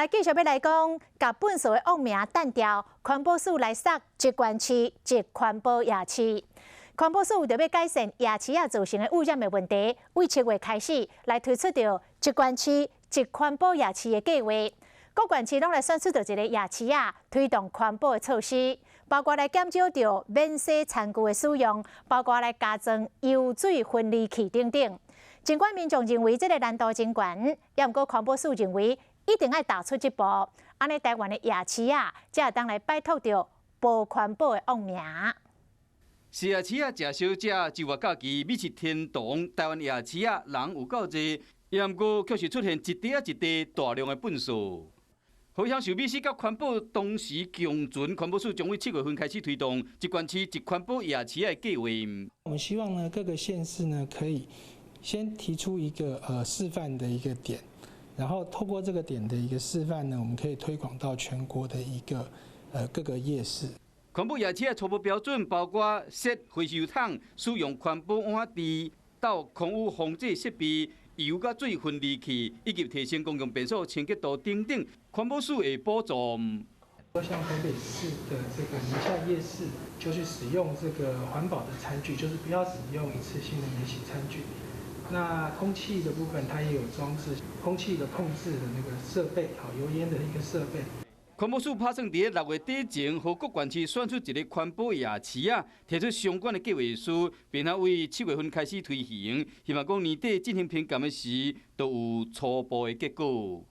來繼續欲來講，共糞埽的惡名歃掉，環保署來殺一縣市一環保夜市。環保署為著欲改善夜市仔造成的污染的問題，對7月開始來推出著一縣市一環保夜市的計劃。各縣市攏來選出著一个夜市仔，推動環保的措施，包括來減少著免洗餐具的使用，包括來加裝油水分離器等等。儘管民眾認為這个難度真懸，也毋過環保署認為，一定愛踏出這步，按呢台灣的夜市仔，才會當來擺脫著無環保的惡名。是夜市仔，食小食，周末假期美食天堂。台灣夜市仔人有夠濟，也毋過卻是出現一塊仔一塊大量的糞埽。好像受美食佮環保同時共存，環保署將於7月份開始推動一縣市一環保夜市仔的計劃。我們希望呢，各個縣市呢，可以先提出一個示範的一個點。然後透過這個點的一個示範呢，我們可以推廣到全國的一個各個夜市。環保夜市的初步標準包括設回收桶、使用環保碗匙、到空污防治設備、油佮水分離器，以及提升公共便所清潔度等等，環保署會補助。像台北市的這個寧夏夜市，就是使用這個環保的餐具，就是不要使用一次性的免洗餐具。那空氣的部分，它也有裝置空氣的控制的那個設備，好油煙的一個設備。環保署拍算佇6月底前，予各縣市選出一个環保夜市仔，提出相關的計劃書，並且為7月份開始推行，希望講年底進行評鑑的時，都有初步的結果。